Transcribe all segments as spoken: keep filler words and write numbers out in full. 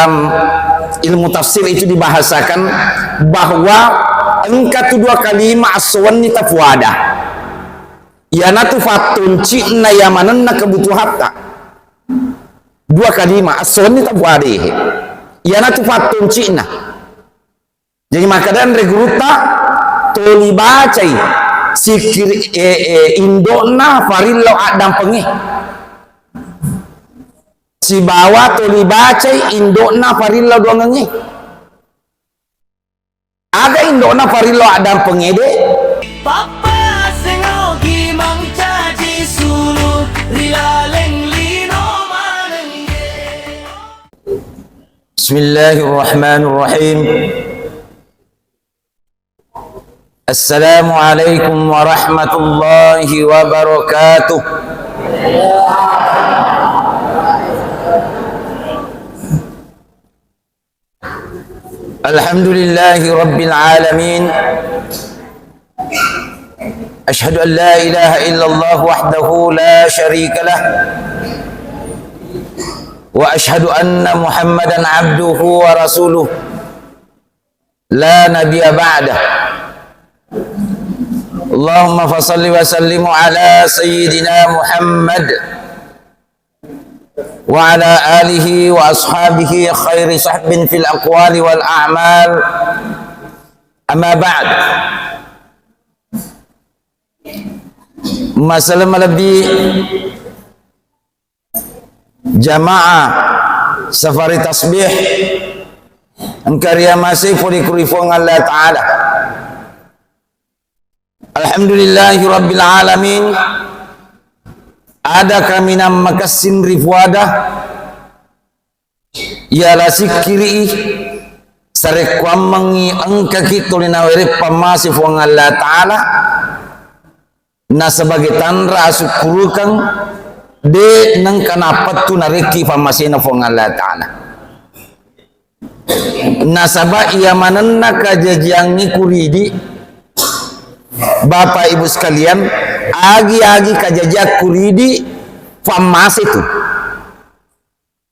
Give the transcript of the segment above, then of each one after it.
Dalam ilmu tafsir itu dibahasakan bahwa engka tu dua kalima esso wenni tapuada. Iyanatu fattonci'na iya manenna kebutuhatta. Dua kalima esso wenni tapuada. Iyanatu fattonci'na. Jadi makkeda anre gurutta, toli bacai sikkiri, eh, eh, indo'na farillau addampengnge. Sibawa toli bacai indo'na farillau duangengnge. Aga indo'na farillau addampengnge de? Pappasengngogi mancaji sulu ri laleng lino manengge. Bismillahirrahmanirrahim. Assalamualaikum warahmatullahi wabarakatuh. Alhamdulillahi rabbil alamin. Ashhadu an la ilaha illallah wahdahu la syarika lah. Wa ashhadu anna Muhammadan abduhu wa rasuluh. La nabiyya ba'dah. Allahumma fasalli wa sallimu ala sayyidina Muhammad wa ala alihi wa ashabihi khairi sahbin fil aqwali wal a'mal. Amma ba'd. Masalah malebbi jamaah safari tasbih engka riamasei pole ku ri Puang Allah Ta'ala. Alhamdulillahi Rabbil Alamin. Ada kaminang makessing ri puada, yala sikkiri'i, sarekkuammengngi engkaki tuli nawereng pammase Puang Allah Ta'ala, nasaba tanra asukkurukeng, de nengka nappettu narekki pammasena Puang Allah Ta'ala. Nasaba iya manenna kajajiangngi kuridi, Bapak Ibu sekalian, agi-agi kajajiang kuridi, pammase tu.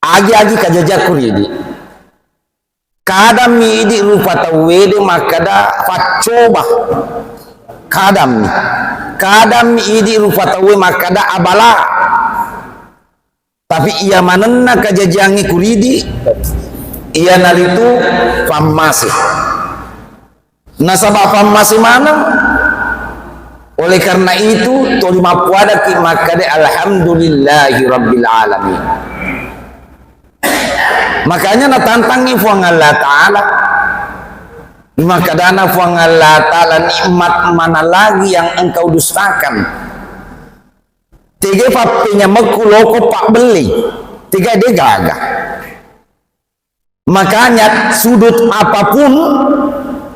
Agi-agi kajajiang kuridi. Kadammi idi rupa tauwe de makkeda paccoba. Kadammi. Kadammi idi rupa tauwe makkeda abala. Tapi iya manenna kajajiangnge kuridi, iyanaritu pammase. Nasaba pammase maneng, oleh karena itu, toli mappuadaki makkeda, "Alhamdulillahi Rabbil Alamin." Makanya natantangi Puang Allah Ta'ala. Makkedana Puang Allah Ta'ala, "Nikmat mana lagi yang engkau dustakan?" Tega pappenyamekku loko pabbelli, tega de gaga. Makanya sudut apapun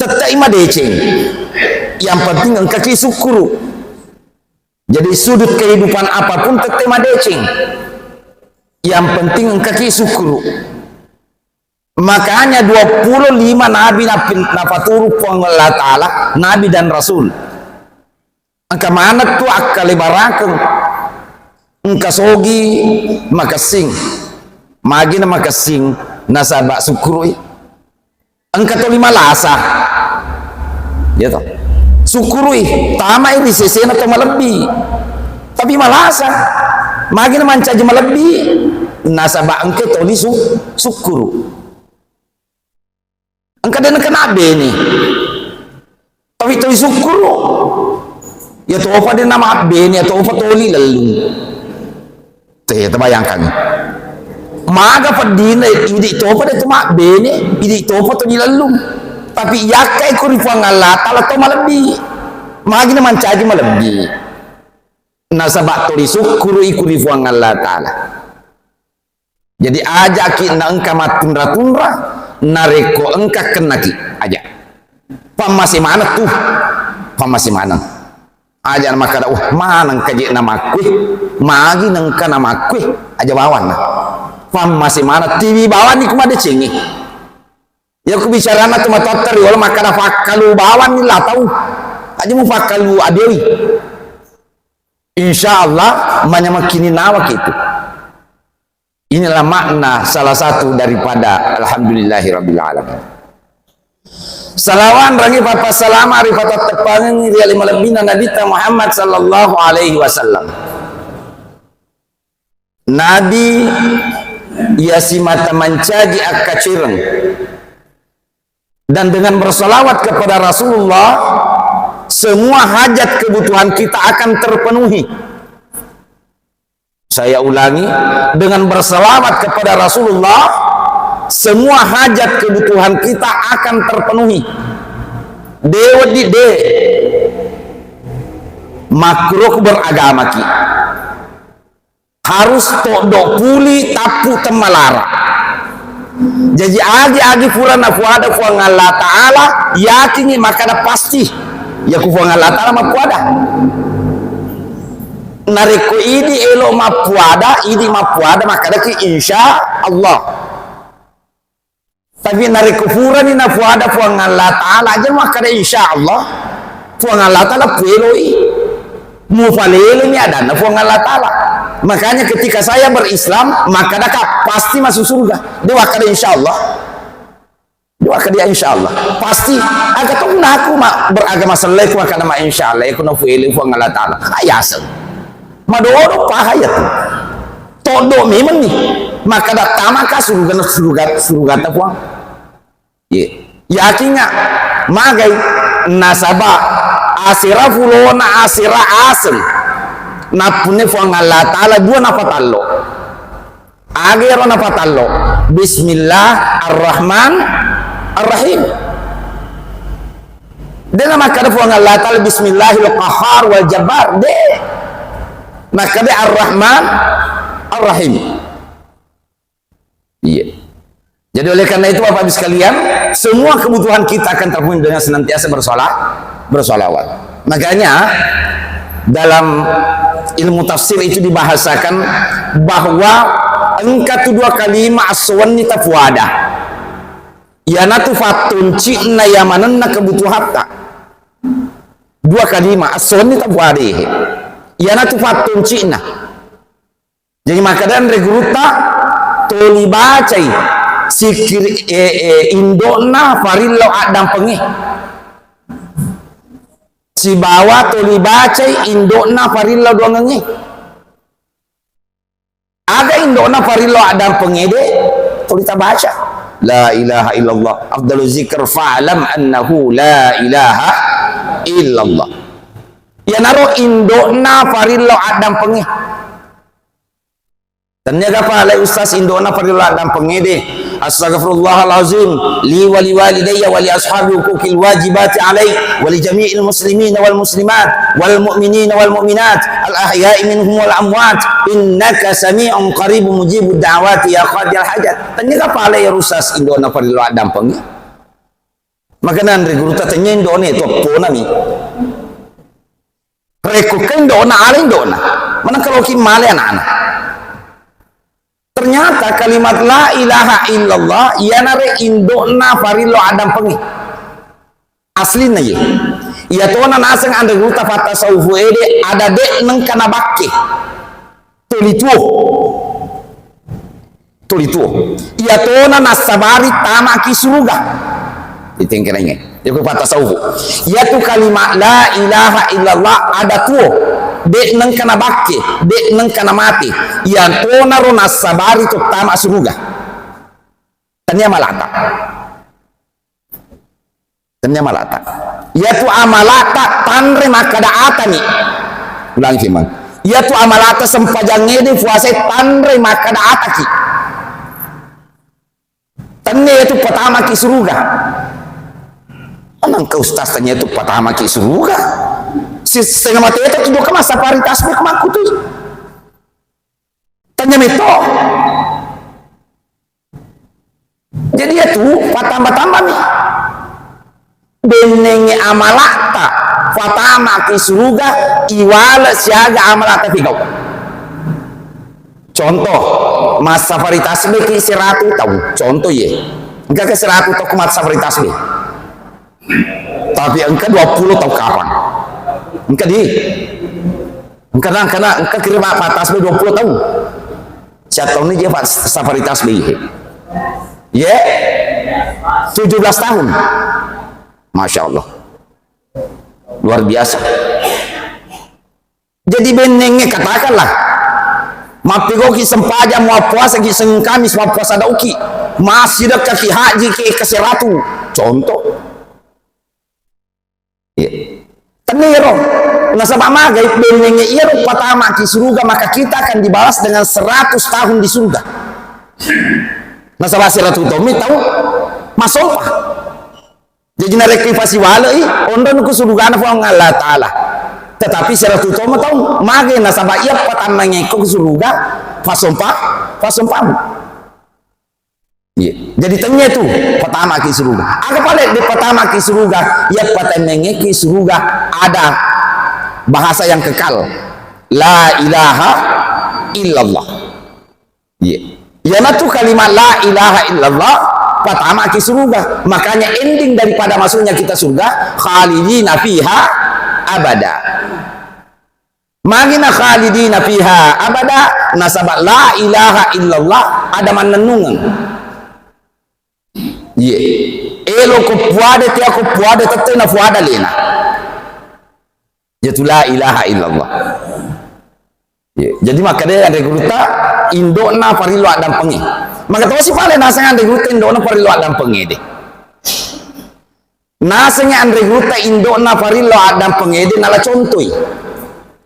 tettai madeceng. Yang penting engkaki sukkuru. Jadi sudut kehidupan apapun tettai madeceng. Yang penting engkaki sukkuru. Makanya dua puluh lima nabi napin-, napaturu Puang Allah Ta'ala, nabi dan rasul. Engka maneng tu akkalebarakeng. Engka sogi makessing. Magi na makessing nasaba sukkurui. Engka toli malasa. Ya toh. Sukkurui, tamai ri sesena to malebbi. Tapi malasa. Magi na mancaji malebbi nasaba engka toli su-, sukkuru. Engka de nengka nabbene. Tapi toli sukkuru. Ya topa de namabbene, ya topa toli lellung. Te, tebayangkan. Maga peddina, idi topa de tu mabbene, idi topa toli lellung. Tapi yakkai ku ri Puang Allah Ta'ala to malebbi. Magi na mancaji malebbi. Nasaba toli sukkuru iku ri Puang Allah Ta'ala. Jadi ajaki na engka mattunra-tunra, narekko engka kennaki, aja. Pammase maneng tu, pammase maneng. Aja na makkada, "Wah, maneng kaje na makkue, magi nengka na makkue," aja bawanna. Pammase maneng, tiwi bawanni ku madecengi. Ya ku bicarana tu matoatta riolo makkada, "Fakkalu bawanni la tau." Aja mu fakkalu adewi. Insya Allah, manyameng kini nawa kitu. Inilah makna salah satu daripada alhamdulillahirabbil alamin. Salawang rangi papa salama ri patattepangengngi ri ale malebbina Nabitta Muhammad sallallahu alaihi wasallam. Nabi iya simata mancaji akkacereng. Dan dengan bersalawat kepada Rasulullah, semua hajat kebutuhan kita akan terpenuhi. Saya ulangi, dengan bersalawat kepada Rasulullah, semua hajat kebutuhan kita akan terpenuhi. De wedding de makkuroku beragamaki. Harus toddo puli tappu temmalara. Jaji agi-agi pura nafuada Puang Allah Ta'ala, yakingi makkada pasti. Ya ku Puang Allah Ta'ala mappuada. Narekko idi elo mappuada, idi mappuada makkadaki insya Allah. Tapi narekko purani nafuada Puang Allah Ta'ala, aja makkada insya Allah. Puang Allah Ta'ala pueloi. Mupaleleni adanna Puang Allah Ta'ala. Makanya ketika saya berislam, makkadaka pasti masuk surga. De wakkada insya Allah. De wakkada insya Allah. Pasti. Aga tonna aku ma beragama sellai ku makkada ma insya Allah. Aku napueloi Puang Allah Ta'ala. Ayaseng. Madodo paha ya tu. Todo memang nih. Makkada tamaka surga, surga, surga ta Puang. Iya. Yakinga magai nasaba asera fulona asera aseng. Nappunne Puang Allah Ta'ala dua napatallo. Aga ero napatallo? Bismillah Ar-Rahman Ar-Rahim. Dena makkada Puang Allah Ta'ala Bismillahil Qahhar wal Jabbar. De. Makkada Ar-Rahman Ar-Rahim. Iya. Jadi oleh karena itu Bapak Ibu sekalian, semua kebutuhan kita akan terpenuhi dengan senantiasa bersola-, bersolawat. Makanya dalam ilmu tafsir itu dibahasakan bahwa engka tu dua kalima assowenni tapuada. Iyanatu fattunci'na yamanenna kebutuhatta. Dua kalima assowenni tapuada. Iyanatu fattunci'na. Jadi makkeda anre gurutta, toli bacai sikkiri-, eh, eh, indo'na farillau addampengnge. Sibawa toli bacai indo'na farillau duangengnge. Aga indo'na farillau addampengnge de, toli tabaca. La ilaha illallah. Afdalu zikr fa'lam annahu la ilaha illallah. Iyanaro indo'na farillau addampengnge. Tenniaga pale ustaz indo'na farillau addampengnge de. Astaghfirullahalazim li wa li walidayya wa li ashabi huquqil wajibati alai wa li jami'il muslimina wal muslimat wal mu'minina wal mu'minat al ahya'i minhum wal amwat innaka sami'un qaribun mujibud da'wati ya qadiyal hajat. Tenniaga pale ya ustaz indo'na farillau addampengnge. Makananre gurutta tennia indo'na itu apponami. Rekko ke indo'na, ala indo'na. Maneng kaloki male ana'na. Ternyata kalimat la ilaha illallah iyanare indo'na farillau addampengnge. Aslinna ye. Iyatona naseng anre gurutta fattasawufu ede ada de nengka nabakke. Toli tuo. Toli tuo. Iyatona nassabari tamaki suruga. Itengkerengnge. Yako fattasawufu. Iyatu kalimat la ilaha illallah ada tuo. De nengka nabakke, de nengka namate. Iyatonaro nassabari to tama suruga. Tania malata. Tennia amalata. Iyatu amalata tanre makkada atani. Ulangi, Mang. Iyatu amalata sempajangngede puasai tanre makkada ataki. Tennia iyatu patamaki suruga. Manengka ustaz tennia iyatu patamaki suruga. Si-, setengah mate itu juga masa paritas makkutu. Tennia metto. Jadi iyatu, patamba-tambami. Bennengngi amala'ta, patamaki suruga, iwale siaga amala'ta pigau. Contoh, massafari tasbih ki seratu taung. Contoh ye. Engka ke seratu taung massafari tasbih. Tapi engka dua puluh taung kapang. Engka di. Engka na, engka na, engka kira ma-, matasbih dua puluh taung. Siattaunni je Pak Safari Tasbih. Ye? Tujuh belas tahun. Masya Allah. Luar biasa. Jadi bennengnge katakanlah, mappegoki sempajang, muappuasaki Senin Kamis, mappuasa dauki, massidekka ki, haji ki ke seratu. Contoh. Iya. Tenni ero. Nasaba magai bennengnge iyaro patamaki suruga, maka kita akan dibalas dengan seratus tahun di surga. Nasaba seratu tommi tau masompa. Jadi narekko ipasiwalei, onronu ku surugana Puang Allah Ta'ala. Tetapi seratu tommi tau magai, nasaba iya patamaki ku suruga, pasompa, pasompamu. Iya. Jadi tennia tu, patamaki suruga. Aga pale de patamaki suruga, iya patennengeki suruga ada bahasa yang kekal. La ilaha illallah. Iya. Iyanatu kalimat la ilaha illallah patamaki suruga. Makanya ending daripada masuknya kita surga, khalidina fiha abada. Magina khalidina fiha abada, nasaba la ilaha illallah ada mannennungeng. Iye. Elo ko puade, tea ko puade, tette na puada lena. Yaitu la ilaha illallah. Iye. Jadi makkeda anre gurutta, indokna parillo addampengnge. Maka tosi pale naseng anre gurutta indokna parillo addampengnge de. Nasengngi anre gurutta indokna parillo addampengnge de nala contoi.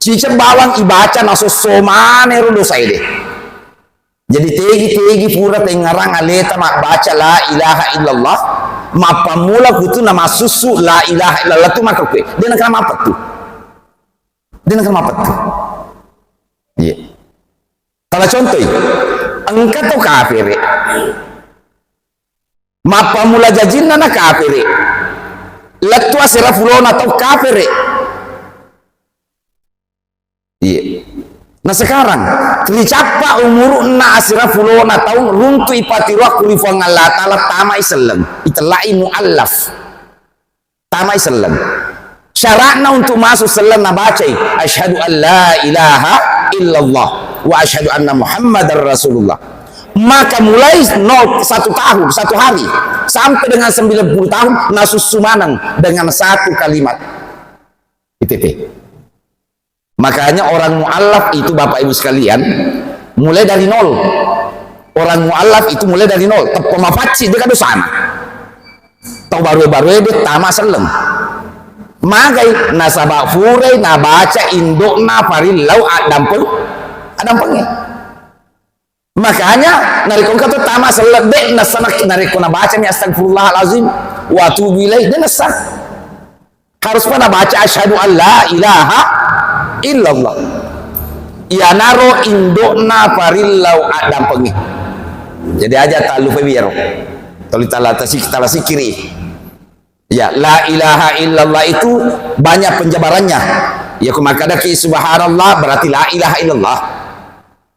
Ciceng bawang ibaca nasosso manero dosa ede. Jadi tegi-tegi pura tengngarang aleta mabbaca la ilaha illallah, mappammula kutu namassussu la ilaha illallah tu makkukue. De nakana mapettu. De nakana mapettu. Iya. Tala contoi. Engka to kafere. Mappammula jajinna na kafere. Lettu asera fulona tau kafere. Iya. Nah sekarang, ricappa umuru'na asera fulona taung, runtu'i patiroakku ri Puang Allah Ta'ala, tamai selleng. Itella'i muallaf. Tamai selleng. Syaratna untuk masuk selleng nabacai, "Asyhadu an la ilaha illallah wa asyhadu anna Muhammadar Rasulullah." Maka mulai nol, satu tahun, satu hari, sampai dengan sembilan puluh tahun, nasussu maneng dengan satu kalimat. I T T. Makanya orang mualaf itu, Bapak Ibu sekalian, mulai dari nol. Orang mualaf itu mulai dari nol. Teppa mapacci deka dosana. Tau baru-baru de tama selleng. Magai nasaba furai nabaca indokna parillau addampeng, addampengnge. Makanya, narekko engka to tama selleng, de nessa nak-, narekko nabacami astagfirullahalazim wa atubu ilaih, de nessa. Harus pa nabaca asyhadu an la ilaha illallah. Iyanaro indokna parillau addampengnge. Jadi aja tallupai iyaro. Toli tala tasik-, tala sikiri. Ya, la ilaha illallah itu banyak penjabarannya. Ya, ku makkadaki subhanallah berarti la ilaha illallah.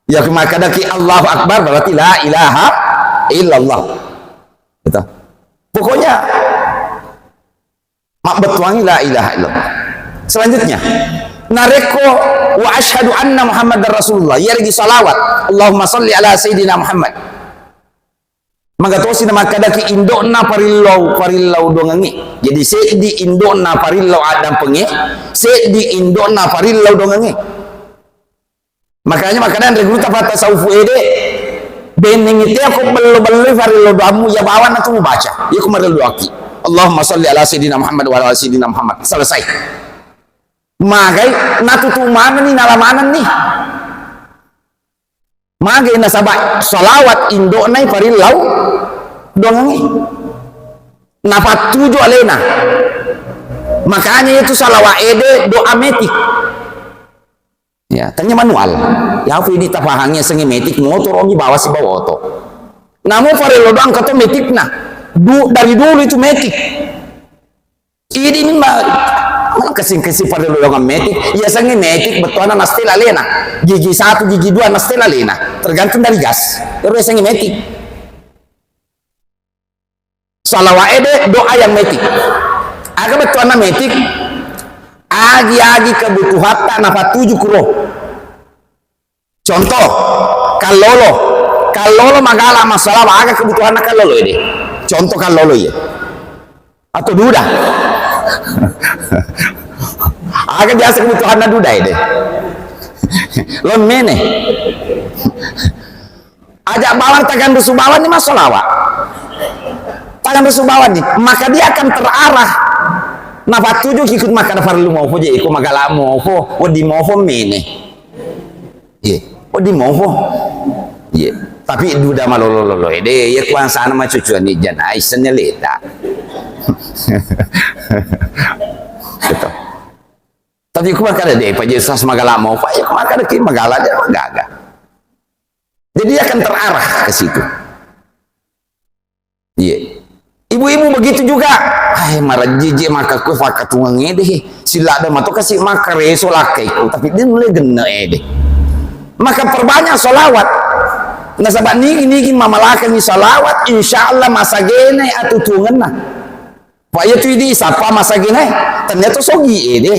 Iya, ku makkadaki Allahu Akbar berarti la ilaha illallah. Gitu. Pokoknya, mabbettuangi la ilaha illallah. Selanjutnya, narekko wa asyhadu anna Muhammadar Rasulullah, iya lagi salawat. Allahumma salli ala Sayyidina Muhammad. Magatosi na makkadaki indokna parillau, parillau dongengnge. Jadi seddi indokna parillau addampengnge, seddi indokna parillau dongengnge. Makanya makkeda anre gurutta pattasawufu ede, bennengngi tea ko bello-belloi farillo doammu, iya bawanna tu mubaca. Iya ko marillo doakki. Allahumma salli ala Sayyidina Muhammad wa ala Sayyidina Muhammad. Selesai. Magai natutu manenni, nala manenni. Magai nasaba salawat indoknai farillau dongengngi. Napattuju alena. Makanya itu salawat ede doa metik. Ya, tanya manual. Ya, apa ini tapahangi sengi metik, motor ogi bawa si bawa oto. Namu farelo doang kato metik na. Du, dari dulu itu metik. Idi ni ma, mana kasing-kasing farelo doang metik. Ya, sengi metik, betuana nastel alena. Gigi satu, gigi dua nastel alena. Tergantung dari gas. Terus sengi metik. Salawat ede doa yang metik. Aga bettuanna metik? Agi-agi kebutuhatta napattuju kuro. Contoh, Kallolo, kallolo magala massalawa, aga kebutuhanna kallolo ede? Contoh kallolo iye. Atau duda? Aga biasa kebutuhanna duda ede? Lo mene. Aja bawang taganrusu bawang ni massalawa. Taganrusu bawang ni, maka dia akan terarah. Napattuju ki ikut makkada farellu mofo je, iko magala mofo, wedding mofo mene. Iye, wedding mofo. Iye, tapi duda malolo-lolo ede, iye kuangsana macucuan ni jana, isennya leta. Gitu. Tapi ku makkada de, Pak Yesus magala mofo, ya ku makkada ki magala de magaga. Jadi dia akan terarah ke situ. Iya. Ibu-ibu begitu juga. Hai, marajiji maka kue fakatungeng ede. Sila ada mato kasi maka reso lakkaiku, tapi dia mulai genne ede. Maka perbanyak salawat. Nasaba nigi-nigi mamalakangi salawat, insya Allah masagena atutungenna. Pak ya tu idi sapa masagena, ternyata sogi ede.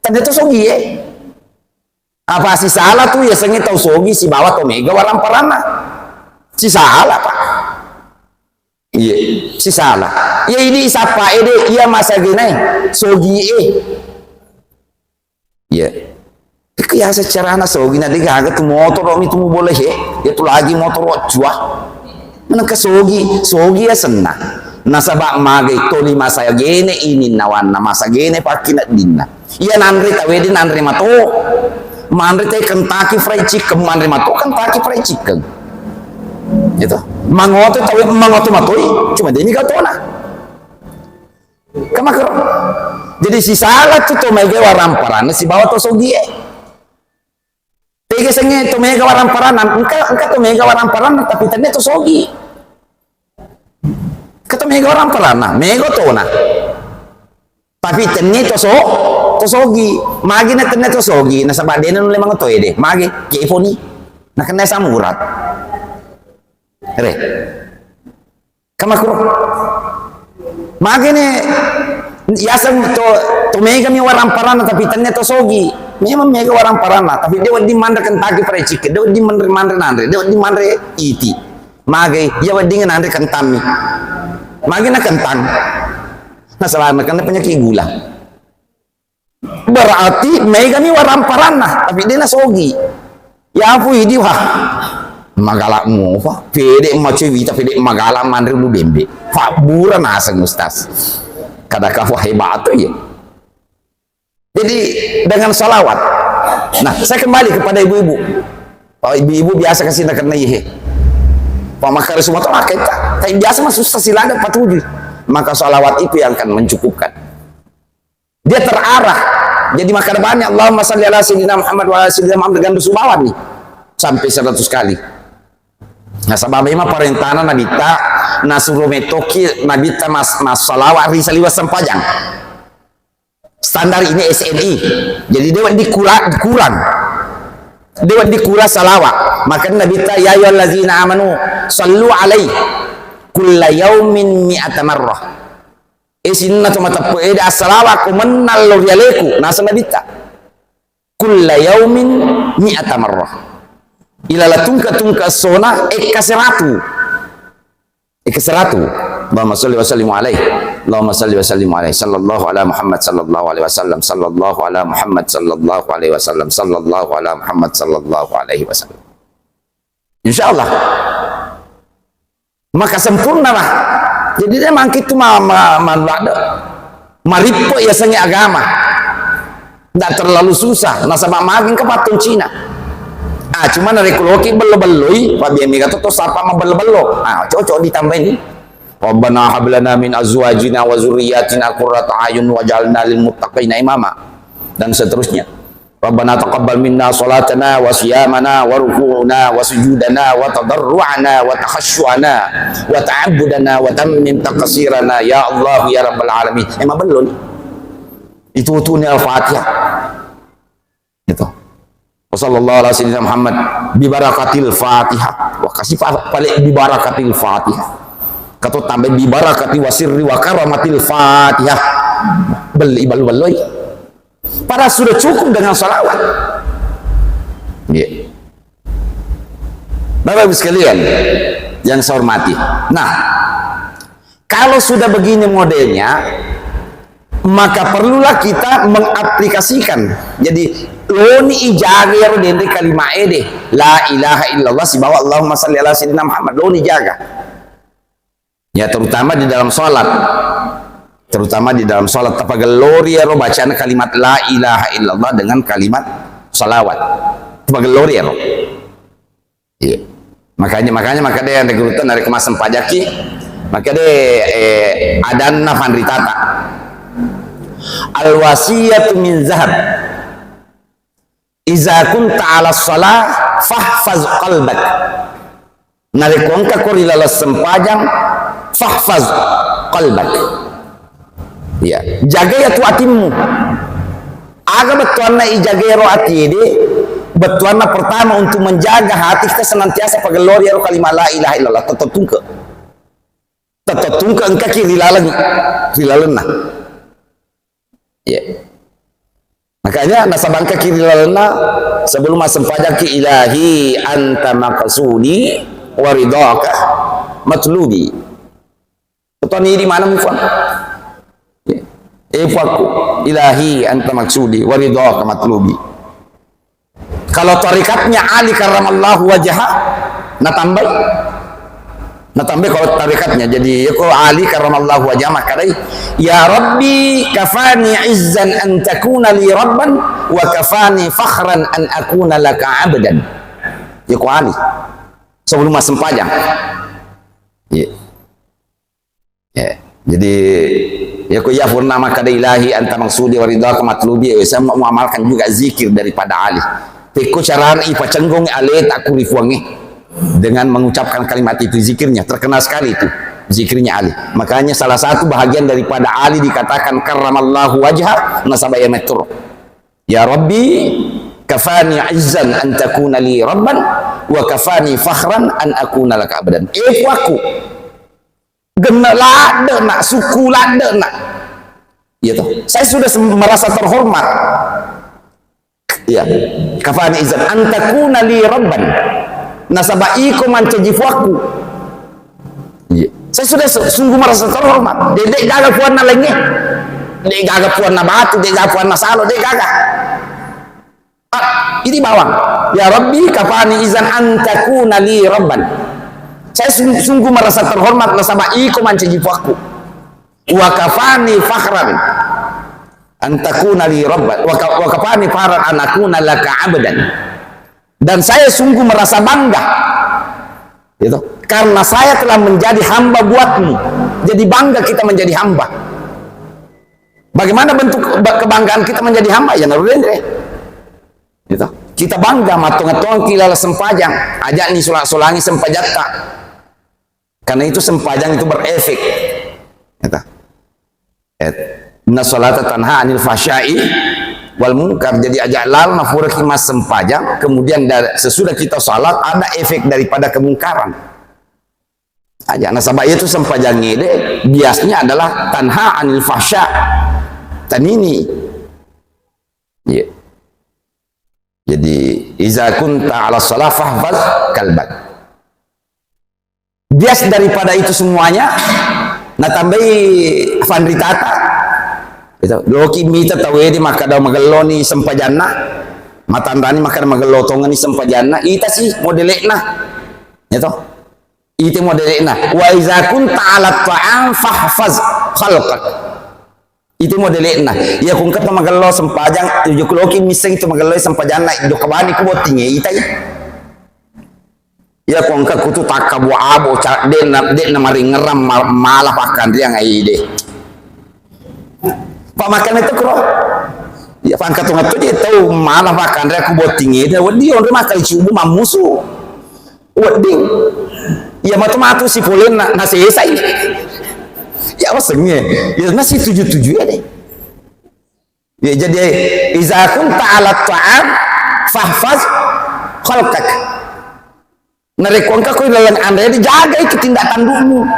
Ternyata sogi eh. Apa sisala tu yasengnge tau sogi sibawa tau mega waramparanna? Sisala, Pak. Iya, sisala. Iya, ini sapa ede iya masagena sogi eh. Iya. Iko yaseng carana sogi na degaga tu motoro mi tu mubola he. Ya tu lagi motoro cua. Menengka sogi, sogi ya senna. Nasaba magai toli masagena ini nawanna masagena pakkineddinna. Iya nanre tawe de nanre mato. Manre te Kentucky Fried Chicken, manre mato Kentucky Fried Chicken. Gitu. Mangoto tawe mangoto matoi, cuma demi gatona. Kamakro. Jadi sisala tu to mega waramparanna sibawa to sogi eh. Tega sengnge to mega waramparanna, engka, engka to mega waramparanna, tapi tenne to sogi. Engka to mega waramparanna, mega tona. Tapi tenne to so, to sogi. Magi na tenne to sogi, nasaba dena nulle mangoto ede. Magi, keponi. Nakenna asam urat. Re. Kamakro. Magene yaseng to, to mega mi waramparanna tapi tenne to sogi. Memang mega waramparanna, tapi de wedding manre Kentucky Fried Chicken, de wedding manre, manre nanre, de wedding manre iti. Magai, iya wedding nanre kentang mi. Magi na kentang. Nasaba na kena penyakit gula. Berarti mega mi waramparanna, tapi de nasogi. Ya ampun, idi wah. Magala mufa, pede macui wita, pede magala manre ulu bembe. Fabbura naseng Ustaz. Kada kau hebat tu ya. Jadi dengan salawat. Nah, saya kembali kepada ibu-ibu. Oh, ibu-ibu biasa kasih nak kena ihe. Pak makar semua tu pakai tak. Tapi biasa mah susah sih lada patuju. Maka salawat itu yang akan mencukupkan. Dia terarah. Jadi makkada banyak, Allahumma salli ala sayyidina Muhammad wa ala sayyidina Muhammad, gandu subawan nih. Sampai seratus kali. Nasaba memang parentana Nabitta, nasuro metoki Nabitta mas, mas salawat ri saliweng sempajang. Standar ini S N I. Jadi dewa dikura, kurang. Dewa dikura salawat. Maka Nabitta, ya ayyuhallazina amanu sallu alaihi kulla yaumin mi'ata marrah. Eh, sininna to mateppe ede, assalawa ko mennang lao ri aleku, naseng Nabitta. Kulla yaumin mi'ata marrah. Ilala tungke-tungke essona, ekka seratu. Ekka seratu. Allahumma salli wa sallim alaihi. Allahumma salli wa sallim alaihi. Sallallahu ala Muhammad sallallahu alaihi wasallam. Sallallahu ala Muhammad sallallahu alaihi wasallam. Sallallahu ala Muhammad sallallahu alaihi wasallam. Insya Allah. Maka sempurna lah. Jadi dia mangkitu ma, ma, ma, ma, marippe yasengnge agama. Ndak terlalu susah. Nasaba magi engka patung Cina. Ah, cuma narekko loki bello-belloi, pa biar mega to, to sapa mabello-bello. Ah, cocok ditambahin. Rabbana hab lana min azwajina wa dzurriyyatina qurrata a'yun waj'alna lil muttaqina imama. Dan seterusnya. Rabbana taqabbal minna salatana wa siyamana wa ruku'ana wa sujudana wa tadarru'ana wa takhasyu'ana wa ta'abbudana wa tammim taqsirana ya Allah ya Rabbal alamin. Eh, mabello ni. Itu, itu ni Al-Fatihah. Gitu. Wa sallallahu ala sayyidina Muhammad bi barakatil Fatihah. Wa kasih pa-, pale bi barakatil Fatihah. Kato tambai bi barakati wa sirri wa karamatil Fatihah. Belli, bello-belloi. Padahal sudah cukup dengan salawat. Iya. Bapak Ibu sekalian yang saya hormati. Nah, kalau sudah begini modelnya, maka perlulah kita mengaplikasikan. Jadi, loni ijaga iyaro denre kalimat ede. La ilaha illallah sibawa Allahumma salli ala sayyidina Muhammad. Loni jaga. Ya, terutama di dalam sholat. Terutama di dalam sholat. Tapagellori iyaro bacana kalimat la ilaha illallah dengan kalimat salawat. Tapagellori iyaro. Iya. Makanya, makanya, maka dé anre gurutta narékko massempajangki, maka dé, eh, adanna fanritata. Al wasiyatu min zahab. Iza kunta ala shalah fahfaz qalbak. Narékko engka ko ri laleng sempajang, fahfaz qalbak. Iya, jagai atu atimmu. Aga bettuanna ijagai ro ati ede? Bettuanna pertama untuk menjaga hati kita senantiasa pagellori ero kalimat la ilaha illallah, tetep tungke. Tetep tungke engkaki ri laleng, ri lalenna. Iya. Makanya nasaba engkaki ri lalenna sebelum massempajangki, ilahi anta maqsudi wa ridhaka matlubi. Toni idi maneng Puang. Eh, Puangku, ilahi anta maksudi wa ridhaka matlubi. Kalau tarikatnya Ali karramallahu wajha, natambai. Natambai kalau tarikatnya. Jadi, yako Ali karramallahu wajha makkedai, "Ya Rabbi, kafani izzan an takuna li rabban, wa kafani fakhran an akuna laka abdan." Yako Ali. Sebelum massempajang. Iya. Ya, jadi, yako iya purna makkeda ilahi anta maksudi wa ridhaka matlubi, ya, saya mau amalkan juga zikir daripada Ali. Pekko carana ipacenggung aleta ku ri Puangnge dengan mengucapkan kalimat itu, zikirnya terkenal sekali itu, zikirnya Ali. Makanya salah satu bahagian daripada Ali dikatakan karramallahu wajha, nasaba iya mettoro. Ya Rabbi, kafani izzan an takuna li rabban, wa kafani fakhran an akuna laka abdan. Eh, Puakku, genne ladde'na, sukku ladde'na. Iya toh. Saya sudah sem-, merasa terhormat. Iya. Kafani izzan an takuna li rabban. Nasaba iko mancaji Puakku. Iya. Saya sudah se-, sungguh merasa terhormat. De', de' gaga puanna lengnge. De' gaga puanna batu, de' gaga puanna salo, de' gaga. Ah, ini bawang. Ya Rabbi, kafani izzan an takuna li rabban. Saya sung-, sungguh merasa terhormat nasaba iko mancaji Puakku. Wa kafani fakhran an takuna li rabban. Wa ka-, wa kafani fakhran an akuna laka abdan. Dan saya sungguh merasa bangga. Gitu. Karena saya telah menjadi hamba buatmu. Jadi bangga kita menjadi hamba. Bagaimana bentuk ba-, kebanggaan kita menjadi hamba? Ya, naruh dendre. Gitu. Kita bangga, mattonga-tongaki laleng sempajang. Ajakni sola-, solangi sempajatta. Karena itu sempajang itu berefek. Gitu. Eh, inna salata tanha anil fahsyai wal munkar. Jadi ajak laleng napuraki massempajang, kemudian da-, sesudah kita salat ada efek daripada kemungkaran. Aja nasaba itu sempajang ede biasanya adalah tanha anil fahsya. Tanini. Iya. Jadi, iza kunta ala shalah fahfaz qalbak. Bias daripada itu semuanya, natambai fanritata. Itu, loki mita tawwe di makkada magelloni sempajanna, matanrani makkada magello tongeni sempajanna, ita sih modele'na. Itu. Ita modele'na. Wa iza kunta ala ta'am fahfaz khalqak. Itu modele'na. Iya, ko engka to magello sempajang, jokka loki misseng itu magello sempajanna, jokka bani ku bottingnge itai. Iya, ko engka kutu takkabu-abu, ca-, de'na, de'na maringerang ma-, mala pakkanreang ai de. Pak makan itu kro. Iya, pangkatung tu je tau mala pakkanreang ku bottingnge de. Wedi onre makkali subuh mammusu. Wedding. Iya, matu-matu si polenna, nasesai. Ya, wasengnge. Ya, nasi tuju-tuju ya deh. Ya, jadi, iza kunta ala ta'am, fahfaz khalqak. Narekko engka ko laleng anre, dijaga itu tindak tandukmu.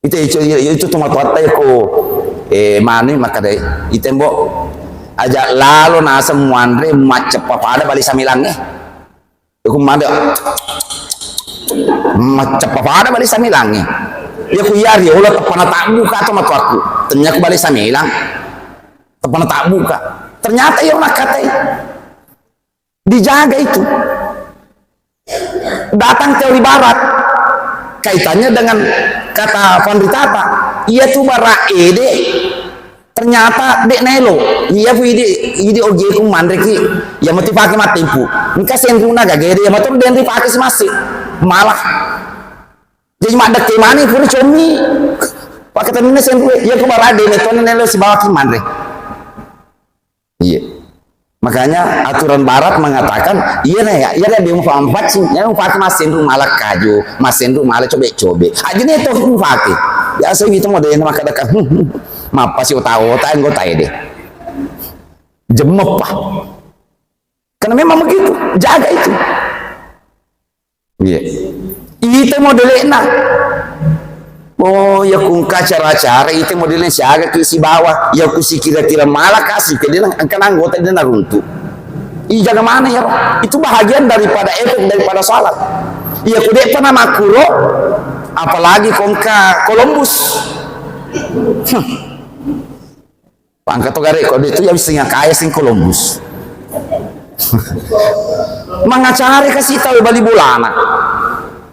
Itu, itu, itu, itu tomatoatta ko, eh, manu makkadai. Itembo, aja lalo naseng muanre, macceppa pada bali samilangnge. Iku made macappa pada bale samelangnge. Iya ku iya riolo teppa natabbuka to matuakku. Tennya ku bale samelang. Teppa natabbuka. Ternyata iya makkatai. Dijaga itu. Datang teori barat. Kaitannya dengan kata Fandritata. Iya tu bara ede. Ternyata de' naelo. Iya fu idi, idi ogi ku manreki. Iya mati pake mattempu. Engka senruna gagede, iya matu de' ripake si massi. Malah. Jadi maddekke mani pura commi. Pake taminna senru, iya ku bara de' metona naelo sibawa ki manre. Iya. Makanya aturan barat mengatakan, iya na ya, iya na dia manfaat sih, ya manfaat massenru malah kaju, massenru malah cobe-cobe. Aja nih toh manfaat. Biasa itu modelnya maka dekat, mapa sih otak-otak anggota deh. Jemep, Pak. Karena memang begitu, jaga itu. Iya. Ite modelena. Oh, iya ku engka cara-cara ite modelena siaga ki sibawa. Iya ku sikira-kira malah kasih ke dia engka anggota dia naruntu. Ijaga mana ya? Itu bahagian daripada efek daripada salat. Iya ku de'pa na makkuro, apalagi kongka Columbus. Hmm. Pangka to gare ko de' tu ya wisseng kaya sing Columbus. Mangacari kasi tau bali bolana.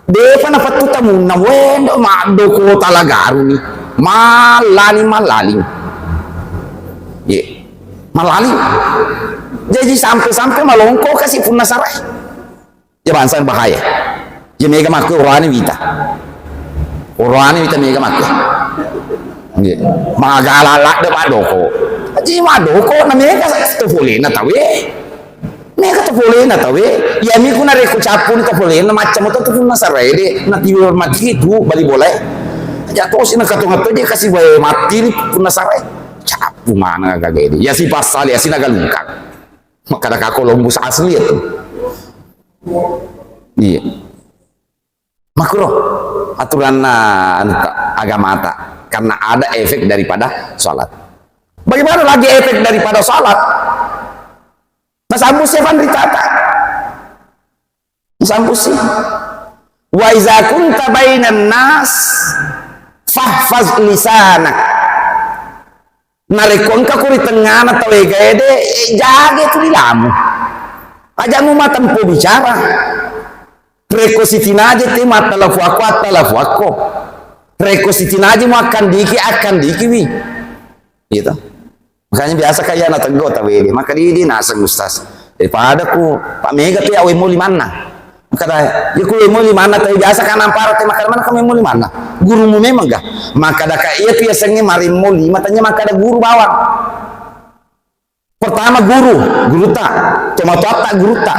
De'pa na pettu tamunna wendo maddo kota lagaru ni. Malali malali. Ye. Malali. Jadi sampai-sampai malongko kasi punna sarai. Ya bangsa bahaya. Ya mega makku oroane wita. Oroane wita mega makku. Nggih. Magala ladde madoko. Aji madoko na mega to polena tawe. Mega to polena tawe. Ya mi ku narekko cappu to polena macam to punna sarai de. Na tiwir mati tu bali bola. Ya to sina katonga to je kasi bae mati ni punna sarai. Cappu mana gage de. Ya si pasal ya si nagalungkang. Makkada ka Columbus asli itu. Iya. Makro aturanna anu ta, agamata karena ada efek daripada salat. Bagaimana lagi efek daripada salat? Nasambu Stefan ritata. Nasambu si. Wa iza kunta bainan nas fahfaz lisanak. Narekko engka ko ri tengngana tau egae de, eh, jage tu lilamu. Aja mu matempo bicara. Rekko sitinaje te mattalafuakko, attalafuakko. Rekko sitinaje mu akkandiki, akkandikiwi. Gitu. Makanya biasa kaya na teggo tawede, maka didi naseng ustaz. Daripada ku Pak Mega tu ya wemo limanna. Makkada, ya ku wemo limanna, tapi biasa kan ampara te makkada mana kamu wemo limanna? Gurumu memang ga? Makkada ka iya tu yasengnge maremmo lima tanya makkada guru bawang. Pertama guru, guruta, tomatoatta guruta.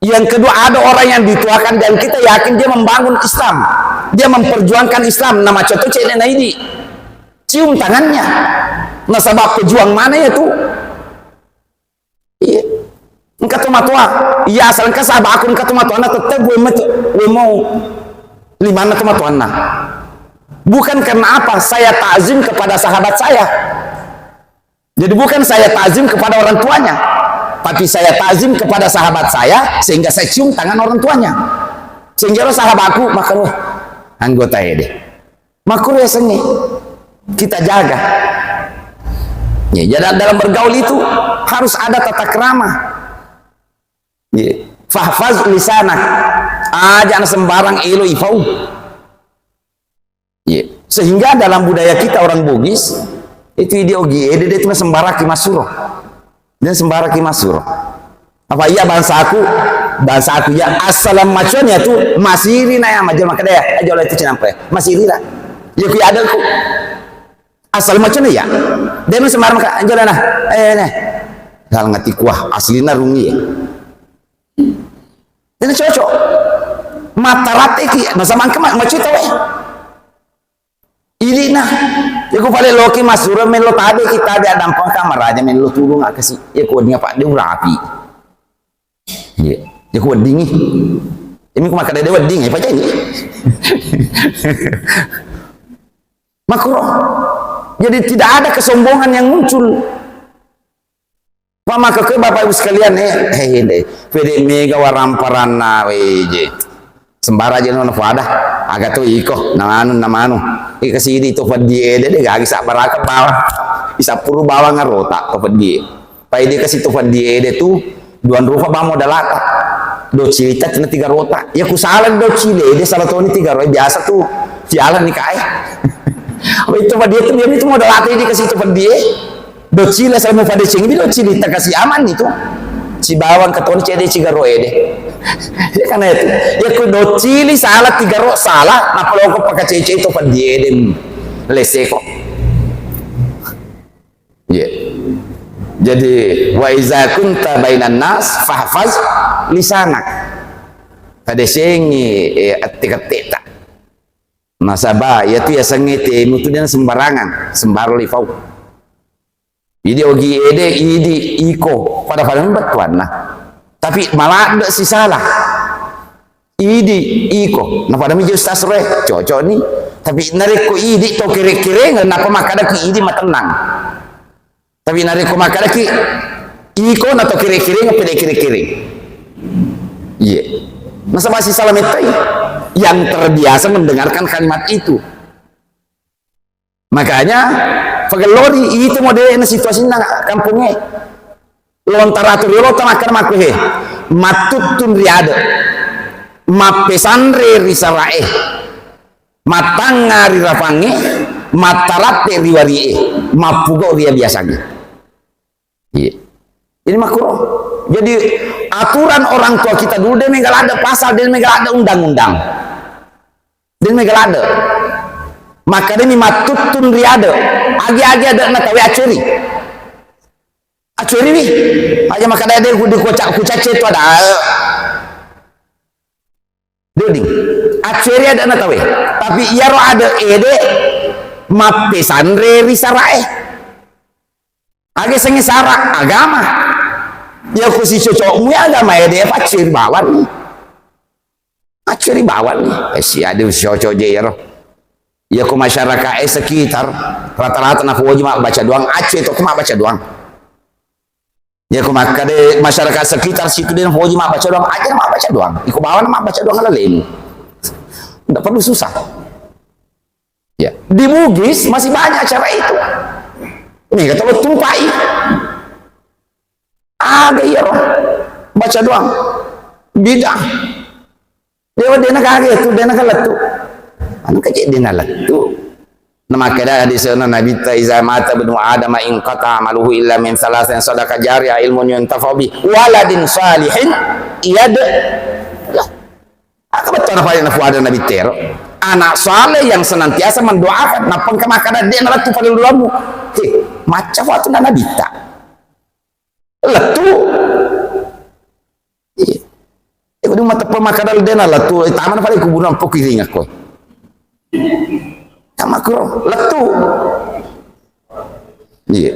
Yang kedua ada orang yang dituakan dan kita yakin dia membangun Islam, dia memperjuangkan Islam. Nama contoh cek na idi, cium tangannya. Nasaba pejuang mana ya tu? Iya. Engka to matoa. Iya, asal engka sahabatku engka to matoanna tetep wemmo, wemmo limanna to matoanna. Bukan karena apa? Saya takzim kepada sahabat saya. Jadi bukan saya takzim kepada orang tuanya, tapi saya takzim kepada sahabat saya sehingga saya cium tangan orang tuanya. Sehingga lo sahabatku makan wah anggota ede. Makanya sengi kita jaga. Ya, jadi dalam bergaul itu harus ada tata krama. Ya. Fahfaz lisanak. Aja na sembarang elo ifau. Ya. Sehingga dalam budaya kita orang Bugis itu ide ogi ede de tu sembaraki masuro. Dan sembaraki masuro. Apa iya bangsaku, bangsaku ya assalam macuan ya tu masiri na ya majal makada ya aja oleh itu cinampe masiri lah. Ya ku ya ada ku asal macuan ya. Dia sembarang maka aja lah nah. Eh nah. Dalam hati kuah asli na rungi ya. Ini cocok. Mata rate ki masa mangke macita weh. Ini nah. Iku paling loki masuro melo tabe kita ada dampang kamar aja melo turun nggak kasih. Ya ku dia pak dia rapi. Iya. Ya ku weddingi. Ini ku maka dia wedding ya pakai ini. Makro. Jadi tidak ada kesombongan yang muncul. Pamakekoi Bapak Ibu sekalian, eh, eh, eh, pede mega waramparanna weje. Sembara je nona pada, aga to iko, namanu, namanu. Ika sidi to peddi ede, de gagi sabbaraka bawang. Isappuru bawang arota to peddi. Pai de kasi to peddi ede tu, duan rupa bamo dalata. Do cilita tina tiga rota. Ya ku salah do cile, de salah toni tiga rota, biasa tu. Sialan ni kae. Apa itu peddi itu, dia itu mau dalata ini kasi to peddi. Docile asal mupadecengi, docili takasi aman itu. Sibawang katoni cede cigaro ede. Ya kan itu. Ya ku docili salah tigaro salah, napaloko pakacece itu peddi ede. Leseko. Iya. Jadi, wa iza kunta bainan nas fahfaz lisanak. Padecengi, eh, atte-katteta. Nasaba, iya tu yasengnge temu tu dena sembarangan, sembaro lifau. Idi ogi ede, idi iko, pada-pada mi bettuanna. Tapi maladde sisala. Idi iko, na pada mi ustaz roe, cocok ni. Tapi narekko idi to kere-kereng, napa makkadaki idi matennang. Tapi narekko makkadaki iko na to kere-kereng, pede kere-kereng. Iya. Nasaba sisala mettai yang terbiasa mendengarkan kalimat itu. Makanya, pagellori itu modelna situasinna kampungnge. Lontara tu riolo ta makkeda makkuhe, mattuttun ri ade, mappesanre ri sarae, mattangnga ri rapangnge, mattaratte ri warie, mappugo ri abiasangnge. Iya. Jadi makkuro. Jadi aturan orang tua kita dulu, de mega ladde pasal, de mega ladde undang-undang. De mega ladde. Makkedami mattuttun ri ade. Agi-agi ade'na tawe aceri. Aceri wi. Aja makkeda de ku, di kuca-, kucacce tu ada. Duding. Aceri ade'na tawe. Tapi iyaro ade ede mappesanre ri sarae. Aga sengnge sara agama. Ya ku sicocokmu ya agama ede, pacceri bawang. Acceri bawang. Eh, si ade cocok je iyaro. Ya ku masyarakat e sekitar, rata-rata napoji mabbaca doang, acce to ku mabbaca doang. Ya ku makkade masyarakat sekitar situ de napoji mabbaca doang, aja mabbaca doang. Iko bawang mabbaca doang laleng. Ndak perlu susah. Ya, di Bugis masih banyak acara itu. Ini kata lo tupai. Ada iya roh. Baca doang. Bid'ah. Dewa dena kage tu, dena kalettu. Anu kaje dena lettu. Namakkeda hadisna Nabitta, "Iza mata ibnu Adam inqata amaluhu illa min salasin, sadaqah jariyah, ilmun yuntafa'u bih, waladin salihin yad." Lah. Aga bettuanna fale nafuada Nabitta ero? Anak saleh yang senantiasa mendoakan, nappa engka makkeda de nalettu fale uluammu. He, macca fuatunna Nabitta. Lettu. Iya. Iko duma teppa makkeda de nalettu, eh, tamana fale kuburan pokki ringakko. Tamakkuro, lettu. Iya.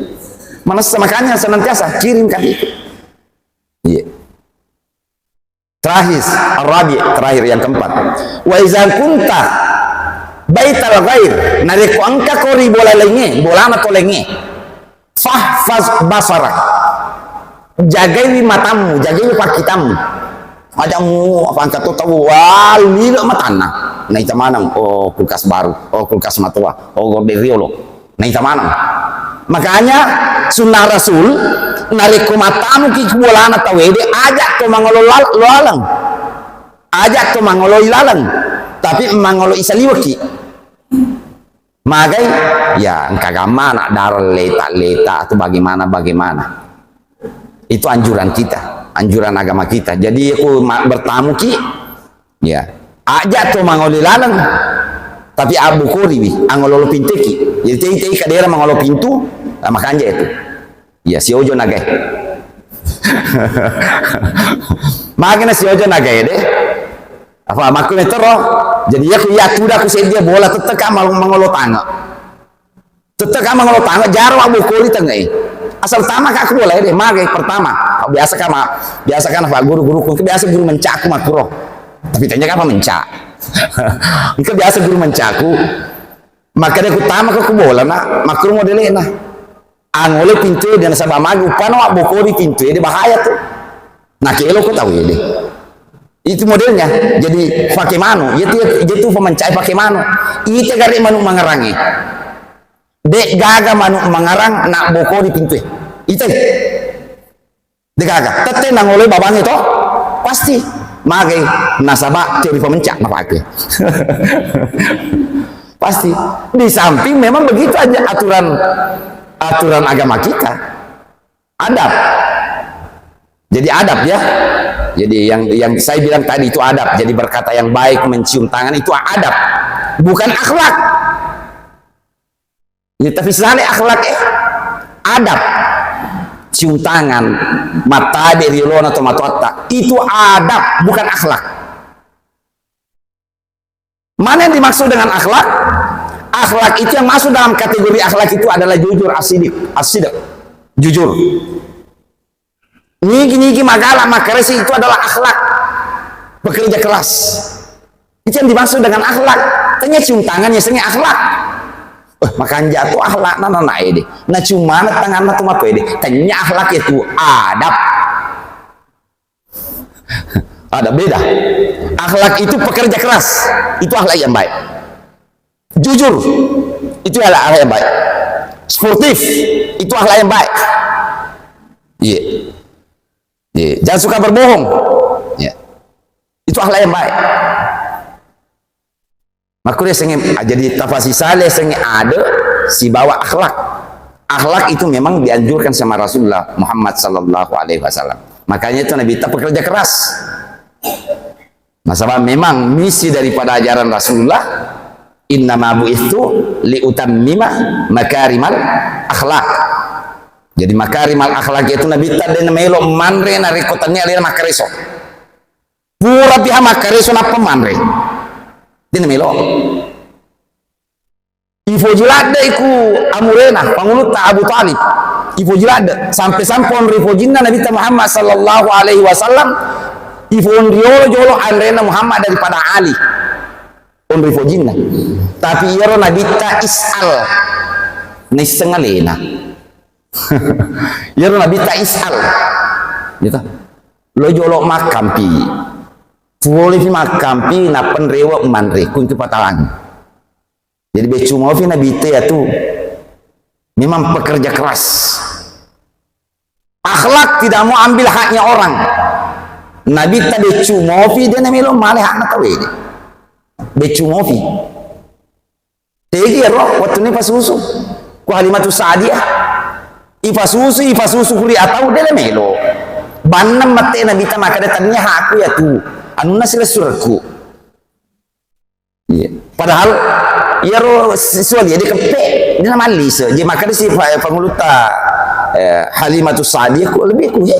Manessa makanya senantiasa kirimkan itu. Iya. Terakhir, Arabi, terakhir yang keempat. Wa iza kunta baital ghair, narekko engka ko ri bola laingnge, bolana to laingnge. Fahfaz basarak. Jagaiwi matammu, jagaiwi pakkitammu. Aja mu apa engka to tau, wah, lilo matanna. Naita maneng, oh, kulkas baru, oh, kulkas matoa, oh, gorden riolo. Naita maneng. Makanya sunnah Rasul, narekko mattamuki ku bolana tawede, aja to mangolo lal-, laleng. Aja to mangolo ilaleng. Tapi mangolo isaliweki. Magai, ya, engka gamma anak dara leta-leta atau bagaimana-bagaimana. Itu anjuran kita, anjuran agama kita. Jadi aku ma-, bertamuki, ya, aja to mangolo laleng, tapi abbukoriwi, angolo pintuki. Jadi tei-tei kadera mangolo pintu, nah, makanja itu. Iya, siojo nagai. Magana siojo nagai de. Apa makku metero? Jadi iya ku iya tuda ku sedia bola teteka mal-, mangolo tange. Teteka mangolo tange, jaro abbukori tengei. Asal tama ka aku bola de, magai pertama. Biasa kama, biasa kan apa guru-guru ku, biasa guru mencaku makuro. Tapi tanya apa mencak? Engka biasa guru mencaku. Makanya ku tama ke ku bola na, makuro modelena. Angole pintu ede, nasaba magi upana mabbokori pintu ede, bahaya tu. Nah, kelo ko tau ede. Itu modelnya. Jadi pakai manu. Itu, itu pemencai pakai manu. Ite gare manu mangerangi. Dek gaga manu mangerang nak bokori pintu. Ite. Degaga, tette nangoloi babangnge to? Pasti. Magai, nasaba teori pemencak napake. Pasti. Di samping memang begitu aja aturan, aturan agama kita. Adab. Jadi adab ya. Jadi yang, yang saya bilang tadi itu adab. Jadi berkata yang baik, mencium tangan itu adab. Bukan akhlak. Ya, tapi sale akhlak, eh. Adab. Cium tangan, mattabe ri olona tomatoatta. Itu adab, bukan akhlak. Mana yang dimaksud dengan akhlak? Akhlak itu yang masuk dalam kategori akhlak itu adalah jujur, asidik, asidik. Jujur. Nigi-nigi magala makkaresi itu adalah akhlak. Pekerja keras. Itu yang dimaksud dengan akhlak. Tanya cium tangan ya sengi akhlak. Eh, makanja tu akhlak nana na ede. Na cium mana tangan na tu mapa ede. Tanya akhlak itu adab. Ada beda. Akhlak itu pekerja keras. Itu akhlak yang baik. Jujur, itu adalah akhlak yang baik. Sportif, itu akhlak yang baik. Iya. Iya. Jangan suka berbohong. Iya. Itu akhlak yang baik. Makanya sengit, ah, jadi tafasisale sengit ada sibawa akhlak. Akhlak itu memang dianjurkan sama Rasulullah Muhammad sallallahu alaihi wasallam. Makanya itu Nabi kita pekerja keras. Nasaba memang misi daripada ajaran Rasulullah, "Innama bu'itsu liutammima makarimal akhlak." Jadi makarimal akhlak itu Nabi ta de' namelo manre narekko tennia alena makkareso. Pura piha makkareso nappa manre. De' namelo. Ifoji ladde' iku amurena, pangulutta Abu Thalib. Ifoji ladde'. Sampe-sampe onroi fojinna Nabitta Muhammad sallallahu alaihi wasallam, ifonriolo jolo anrena Muhammad daripada Ali. Onroi fojinna. Tapi iyaro Nabitta is'al. Naisseng alena. Iyaro Nabitta is'al. Gitu. Lo jolo makkampi. Pole fi makkampi, nappa nrewe manre. Kuntu patalangi. Jadi beccu mofi Nabitta ya tu memang pekerja keras. Akhlak tidak mau ambil haknya orang. Nabitta beccu mofi de' namelo male hakna tau ede. Beccu mofi. Tegi ero wettunna ipasusu. Ku Halimatu Sa'diyah. Ipasusu, ipasusu kuri atau de' namelo. Bannang mette Nabitta makkeda tania hakku ya tu. Anunna silessurekku. Iya. Padahal iyaro si-, siwali dikeppe, de' namallise. Jadi makkeda si pa-, pangulutta, eh, Halimatu Sa'diyah, ku lebih ku, he.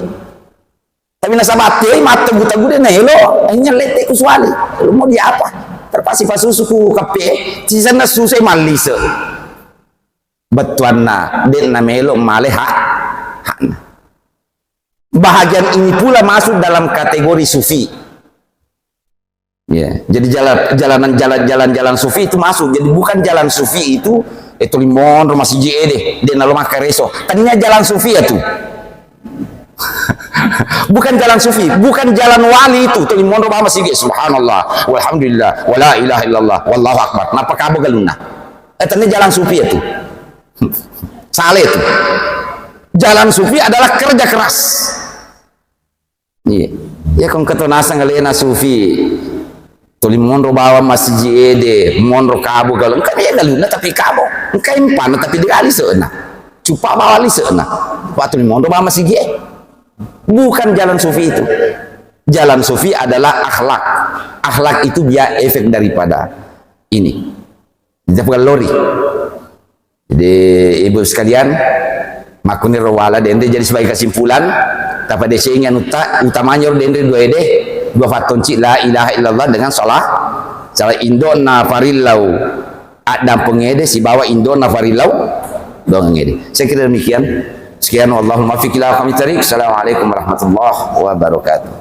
Tapi nasaba tei mattegu-tegu de' naelo, hanya lette ku siwali. Lu mau diapa? Terpaksa pasusu ku keppe, sisenna susai mallise. Bettuanna, de' namelo male hak, hakna. Bahagian ini pula masuk dalam kategori sufi. Ya, jadi jalan, jalanan, jalan, jalan-jalan sufi itu masuk. Jadi bukan jalan sufi itu, eh, tuli monro masiji ede, de' nalo makkareso. Tania jalan sufi ya tu. Bukan jalan sufi, bukan jalan wali itu, tuli monro ba masigi, subhanallah, walhamdulillah, wala ilaha illallah, wallahu akbar. Napa kabo galunna? Eh, tania jalan sufi ya tu. Salah itu. Jalan sufi adalah kerja keras. Iya. Ya, kong keto nasang alena sufi. Tuli monro bawang masiji ede, monro kabo galu. Engka ya galunna tapi kabo. Engka impanna tapi digali se'na. Cupa bawang li se'na. Waktu tuli monro bawang masiji e. Bukan jalan sufi itu. Jalan sufi adalah akhlak. Akhlak itu dia efek daripada ini. Dia bukan lori. Jadi, Ibu sekalian, makkuniro wala denre jadi sebagai kesimpulan, tapadecengi anutta, utamanya ro denre dua ede, dua fattonci la ilaha illallah dengan salah, salah indona farillau, addampeng ede sibawa indona farillau, doang ede. Saya kira demikian. Sekian, wallahul muwaffiq ila aqwamit thariq. Assalamualaikum warahmatullahi wabarakatuh.